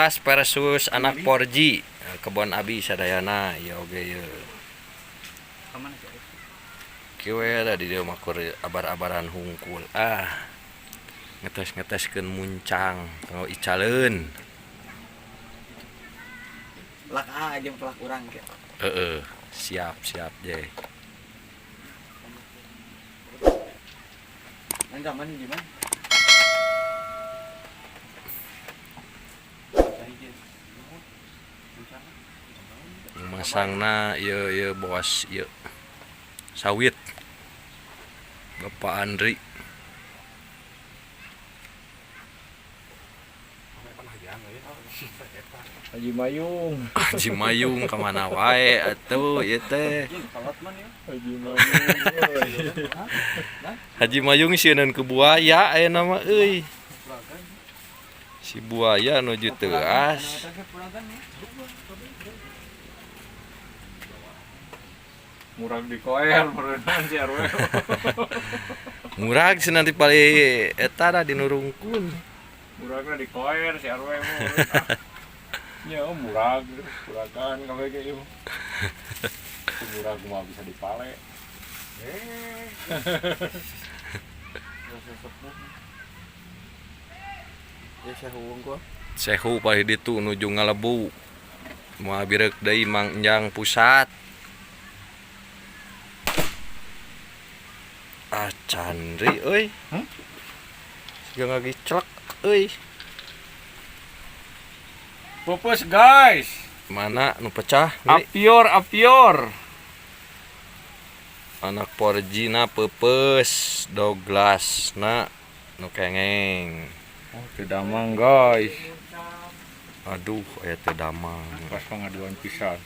Douglas versus anak 4G. Kebon abi sadayana ieu oge ieu. Kieu we da di dieu mah kur abar-abaran hungkul. Ah. Ngetes-ngeteskeun muncang kanggo icaleun. Pelak A jeung pelak urang ke. Heeh, siap siap je. Nang mana di mana? Masangna ieu ieu bos ieu. Sawit. Bapak Andri. Haji Mayung. Haji Mayung kemana wae atuh ieu teh. Haji Mayung. Haji Mayung sieun ke buaya ayeuna mah euy. Si buaya nuju teuas. Murag di koer meureunan si RW. Murag sih nanti paling eta da dinurungkun. Muragna di koer si RW mah. Nya murag, muragan kabeh ge ieu. Murag mah bisa dipale. Ya sehu unggul. Sehu paling ditu nuju ngalebu. Moal bireuk deui Mang Enjang pusat. Ah candri euy. Siga ngagicelek euy. Pupus guys. Mana nu pecah? Apior apior. Anak porjina pepes, Douglas na nu kengeng. Oh, teu damang guys. Aduh, aya teu damang. Pas pengaduan pisan.